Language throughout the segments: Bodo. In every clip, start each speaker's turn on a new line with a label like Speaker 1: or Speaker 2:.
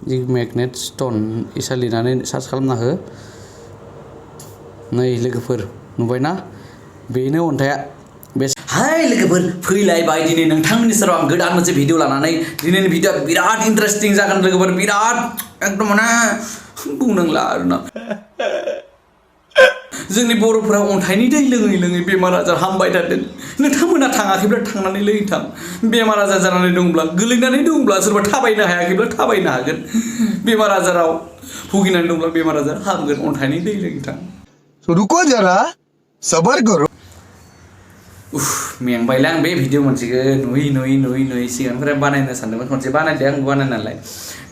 Speaker 1: जिग मेगनेट स्टोन इसा लिरनानै सार्च खालामना हो नै लोगोफोर नुबायना बेनो अन्थाइआ बे हाय लोगोफोर फैलायबाय दिनै नोंथांमोननि सेराव आं गोदान मोनसे भिडिअ लानानै दिनैनि भिडिअआ बिराद इन्टारेस्टिं जागोन लोगोफोर बिराद एकदम माने बुंनांला आरोना जोंनि बर'फोरा अन्थाइनि दै लोङै लोङै बेमार आजार हामबाय थादों नोंथांमोना थाङाखैब्ला थांनानै लोंहैथां बेमार आजार जानानै दंब्ला गोलैनानै दंब्ला सोरबा थाबायनो हायाखैब्ला थाबायनो हागोन बेमार आजाराव भुगिनानै दंब्ला बेमार आजार हामगोन अन्थाइनि दै लोंहैथां
Speaker 2: रुको जरा सबर करो
Speaker 1: मेंबायलै आं बे भिडिअ मोनसेखौ नुयै सिगांनिफ्राय बानायनो सानदोंमोन खनसे बानायदों आंबो बानायनालाय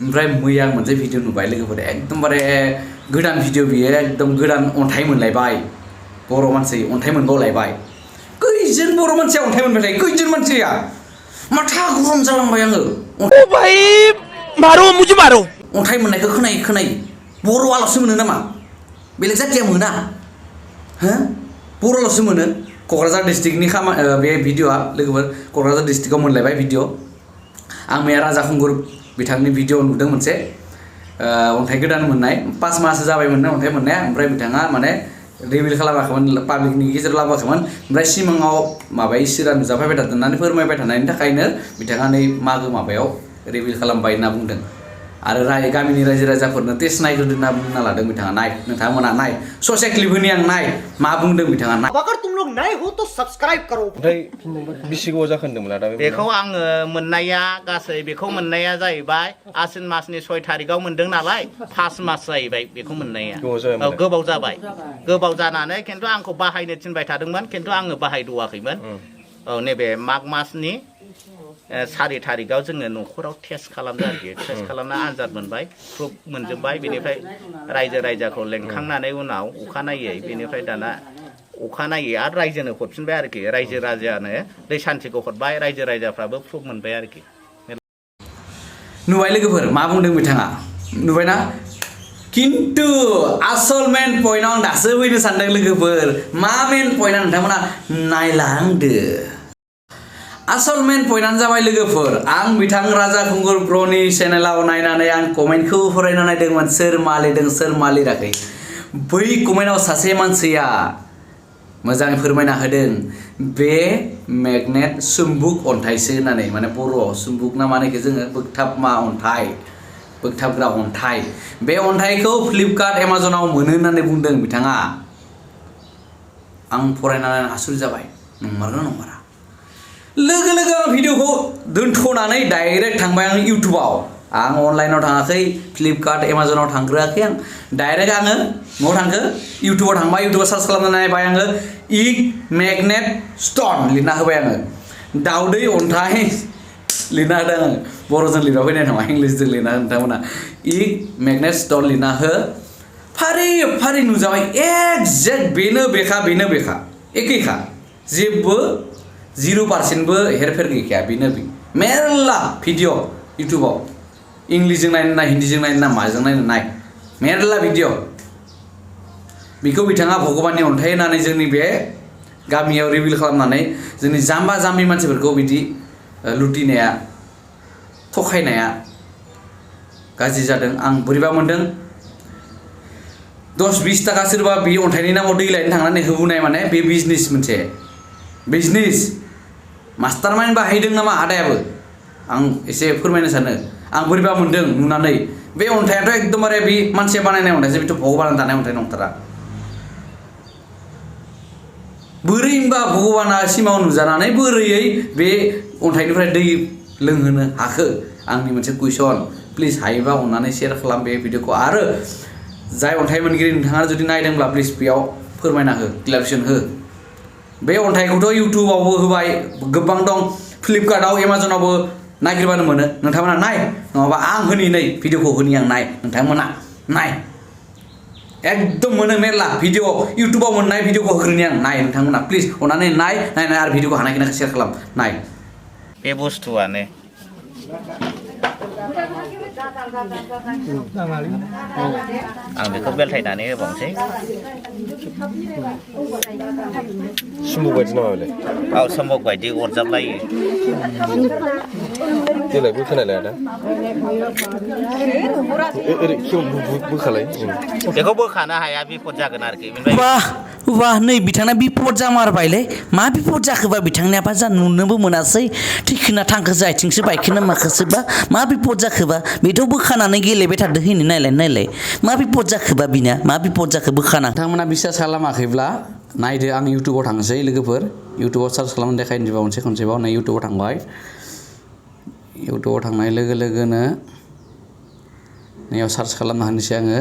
Speaker 1: ओमफ्राय मैया आं मोनसे भिडिअ नुबाय लोगोफोर एकदमबारे गोदान भिडिअ बियो एकदम गोदान अन्थाइ मोनलायबाय बर' मानसि अन्थाइ मोनबावलायबाय खैजोन बर' मानसिया अन्थाइ मोनबाय थायो खैजोन मानसिया माथा गरम जालांबाय आङो अन्थाइ मोननायखौ खोनायो बर'आल'सो मोनो नामा बेलेग जातिया मोना हो बर'आल'सो मोनो क'क्राझार डिस्ट्रिक्टनि बे भिडिअआ लोगोफोर क'क्राझार डिस्ट्रिक्टआव मोनलायबाय भिडिअ आं मैया राजा खुंगुर बिथांनि भिडिअ नुदों मोनसे अन्थाइ गोदान मोननाय 5 माससो जाबायमोन अन्थाइ मोननाया ओमफ्राय बिथाङा माने रिभिल खालामाखैमोन पाब्लिकनि गेजेराव लाबोआखैमोन ओमफ्राय सिमाङाव माबा इसोरा नुजाफैबाय थादों होननानै फोरमायबाय थानायनि थाखायनो बिथाङा नै मागो माबायाव रिभिल खालामबाय होनना बुंदों आरो गामिनि रायजो राजाफोरनो टेस्ट नायग्रोदो होनना बुंना लादों बिथाङा नाय नोंथांमोना नाय ससे क्लिप होनि आं नाय मा बुंदों बिथाङा नाय
Speaker 3: अगर तुम लोग नए हो तो सब्सक्राइब करो
Speaker 4: बिसि गोबाव जाखो होनदोंमोन आदा
Speaker 3: बेखौ आङो मोननाया गासै बेखौ मोननाया जाहैबाय आसिन मासनि 6 थारिखआव मोनदों नालाय 5 मास जाहैबाय बेखौ मोननाया गोबाव जाबाय गोबाव जानानै खिन्थु आंखौ बाहायनो थिनबाय थादोंमोन खिन्थु आङो बाहायदवाखैमोन औ नैबे माग मासनि 4 थारिखआव जोङो न'खराव टेस्ट खालामदों आरोखि टेस्ट खालामना आनजाद मोनबाय प्रुफ मोनजोबबाय बेनिफ्राय रायजो राजाखौ लेंखांनानै उनाव अखानायै बेनिफ्राय दाना अखानायै आरो रायजोनो हरफिनबाय आरोखि रायजो राजानो दै सान्थिखौ हरबाय रायजो राजाफ्राबो प्रुफ मोनबाय आरोखि
Speaker 1: नुबाय लोगोफोर मा बुंदों बिथाङा नुबायना किन्तु आसल मेन पइन्टआव आं दासो फैनो सानदों लोगोफोर मा मेन पइन्टआ नोंथांमोना नायलांदो आसल मेन पइन्टआनो जाबाय लोगोफोर आं बिथां राजा खुंगुर ब्र'नि चेनेलाव नायनानै आं कमेन्टखौ फरायना नायदोंमोन सोर मा लिरदों सोर मा लिराखै बै कमेन्टआव सासे मानसिया मोजाङै फोरमायना होदों बे मेगनेट सुम्बुक अन्थाइसो होननानै माने बर'आव सुम्बुक ना मानेखौ जोङो बोगथाबमा अन्थाइ बोगथाबग्रा अन्थाइ बे अन्थाइखौ फ्लिपकार्ट एमाजनाव मोनो होननानै बुंदों बिथाङा आं फरायनानै आसुरित जाबाय नंमारगौना नंमारा लोगो लोगो आं भिडिअखौ दोनथ'नानै डाइरेक्ट थांबाय आं इउटुबाव आं अनलाइनाव थाङाखै फ्लिपकार्ट एमाजनाव थांग्रोआखै आं डाइरेक्ट आङो न'आव थांखो इउटुबाव थांबाय इउटुबाव सार्च खालामनानै नायबाय आङो इग मेगनेट स्टन लिरना होबाय आङो दाउदै अन्थाइ लिरना होदों आङो बर'जों लिरना फैनाय नङा इंलिसजों लिरना नोंथांमोना इग मेगनेट स्टन लिरना हो फारि फारि नुजाबाय एक्जेक्ट बेनो बेखा एखेखा जेबो 0% हेरफेर गैखाया बेनो मेरला भिडिअ इउटुबाव इंलिसजों नायनो ना हिन्दीजों नायनो ना माजों नायनो नाय मेरला भिडिअ बेखौ बिथाङा भगबाननि अन्थाइ होनानै जोंनि बे गामियाव रिभिल खालामनानै जोंनि जाम्बा जाम्बि मानसिफोरखौ बिदि लुटिनाया थखायनाया गाज्रि जादों आं बोरैबा मोनदों 10-20 थाखा सोरबा बे अन्थाइनि नामाव दै लायनो थांनानै होबोनाय माने बे बिजनेस मोनसे बिजनेस मास्टार माइन्ड बाहायदों नामा आदायाबो आं एसे फोरमायनो सानो आं बोरैबा मोनदों नुनानै बे अन्थाइयाथ' एकदमबारे बे मानसिया बानायनाय अन्थाइसो बेथ' भगबान दानाय अन्थाइ नंथारा बोरै होनबा भगबाना सिमाव नुजानानै बोरैयै बे अन्थाइनिफ्राय दै लोंहोनो हाखो आंनि मोनसे कुइसन प्लिज हायोबा अननानै शेयार खालाम बे भिडिअखौ आरो जाय अन्थाइ मोनगिरि नोंथाङा जुदि नायदोंब्ला प्लिज बेयाव फोरमायना हो क्लेरिफिकेसन हो बे अन्थाइखौथ' इउटुबावबो होबाय गोबां दं फ्लिपकार्टआव एमाजनावबो नागिरबानो मोनो नोंथांमोना नाय नङाबा आं होनि नै भिडिअखौ होनि आं नाय नोंथांमोना नाय एकदम मोनो मेरला भिडिअ इउटुबाव मोननाय भिडिअखौ होग्रोनि आं नाय नोंथांमोना प्लिज अननानै नायनानै आरो भिडिअखौ हानायखिनिखौ शेयार खालाम नाय
Speaker 3: बे बुस्थुआनो आं बेखौ बेलथायनानै होबावनोसै
Speaker 4: सुम्बुक बायदि नामा बेलाय
Speaker 3: औ सम्बक बायदि अरजाबलायो
Speaker 4: देलाय बोखोनायलाय आदा ओरै खेव बोखालाय
Speaker 3: बेखौ बोखानो हाया बिपद जागोन आरोखि बेनिफ्राय
Speaker 1: वाह वाह नै बिथांना बिपद जामारबायलै मा बिपद जाखोबा बिथांनियाबा जा नुनोबो मोनासै थिखोना थांखोसो आथिंसो बायखोना माखोसोबा मा बिपद जाखोबा बेथ' बोखानानै गेलेबाय थादों हैनो नायलाय मा बिपद जाखोबा बिना मा बिपद जाखो बोखाना नोंथांमोना बिसास खालामाखैब्ला नायदो आं इउटुबाव थांसै लोगोफोर इउटुबाव सार्च खालामनानै देखायनोबा खनसेबाव नै इउटुबाव थांबाय इउटुबाव थांनाय लोगो लोगोनो नैयाव सार्च खालामना होनोसै आङो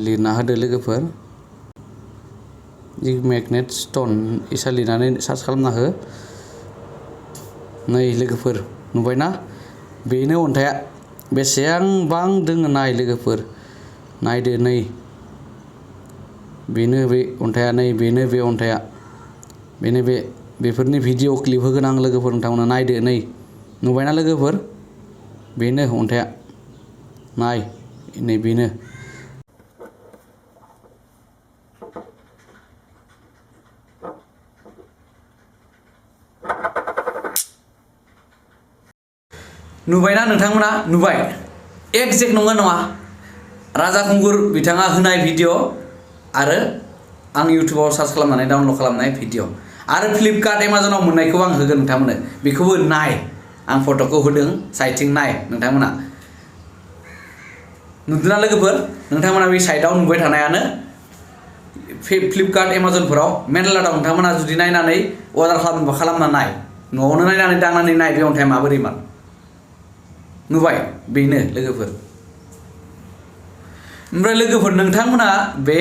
Speaker 1: लिरना होदो लोगोफोर मैग्नेट स्टोन इसा लिरनानै सार्च खालामना हो नै लोगोफोर नुबायना बेनो अन्थाइआ बेसेबां दोङो नाय लोगोफोर नायदो नै बेनो बे अन्थाइआ नै बेनो बे अन्थाइआ बेनो बेफोरनि भिडिअ क्लिप होगोन आं लोगोफोर नोंथांमोना नायदो नै नुबायना लोगोफोर बेनो अन्थाइआ नाय नै बेनो नुबायना नोंथांमोना नुबाय एक्जेक्ट नङा राजा खुंगुर बिथाङा होनाय भिडिअ आरो आं इउटुबाव सार्च खालामनानै डाउनलड खालामनाय भिडिअ आरो फ्लिपकार्ट एमाजनाव मोननायखौबो आं होगोन नोंथांमोननो बेखौबो नाय आं फट'खौ होदों साइडथिं नाय नोंथांमोना नुदोंना लोगोफोर नोंथांमोना बे साइडआव नुबाय थानायानो फ्लिपकार्ट एमाजनफोराव मेरला दं नोंथांमोना जुदि नायनानै अर्डार खालामना नाय न'आवनो नायनानै दांनानै नाय बे अन्थाइआ माबोरैमोन नुबाय बेनो लोगोफोर ओमफ्राय लोगोफोर नोंथांमोना बे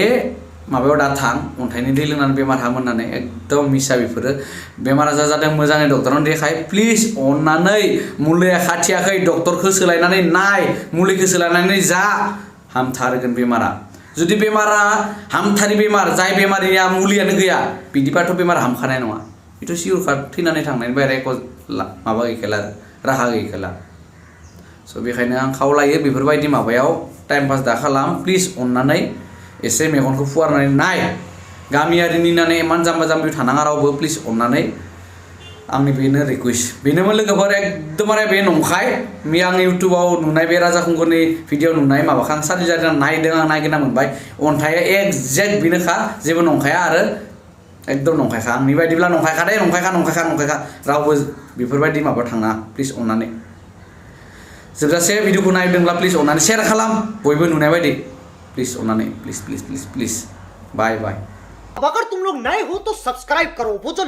Speaker 1: माबायाव दा थां अन्थाइनि दै लोंनानै बेमार हामो होननानै एकदम मिसा बेफोरो बेमार आजार जादों मोजाङै डक्टरनाव देखाय प्लिज अननानै मुलिया खाथियाखै डक्टरखौ सोलायनानै नाय मुलिखौ सोलायनानै जा हामथारगोन बेमारा जुदि बेमारा हामथारि बेमार जाय बेमारिया मुलियानो गैया बिदिबाथ' बेमार हामखानाय नङा बेथ' सिउरखा थैनानै थांनायनि बाहेरा एख' माबा गैखाला राहा गैखाला स' बेखायनो आं खावलायो बेफोरबायदि माबायाव टाइम पास दा खालाम प्लिज अननानै एसे मेगनखौ फुवारनानै नाय गामियारिनि होननानै इमान जाम्बा जाम्बि थानाङा रावबो प्लिज अननानै आंनि बेनो रिकुवेस्ट बेनोमोन लोगोफोर एकदमबारे बे नंखाय आं इउटुबाव नुनाय बे राजा खुंगुरनि भिडिअ नुनाय माबाखौ आं सार्च जादों नायदों आं नायगिरना मोनबाय अन्थाइआ एक्जेक्ट बेनोखा जेबो नंखाया आरो एकदम नंखायखा आंनि बायदिब्ला नंखायखा दे नंखायखा रावबो बेफोरबायदि माबा थाङा प्लिज अननानै जोबजासे भिडिअखौ नायदोंब्ला प्लिज अननानै शेयार खालाम बयबो नुनाय बायदि प्लीज अननानै प्लीज बाय बाय
Speaker 5: अब अगर तुम लोग नए हो तो सब्सक्राइब करो वो जो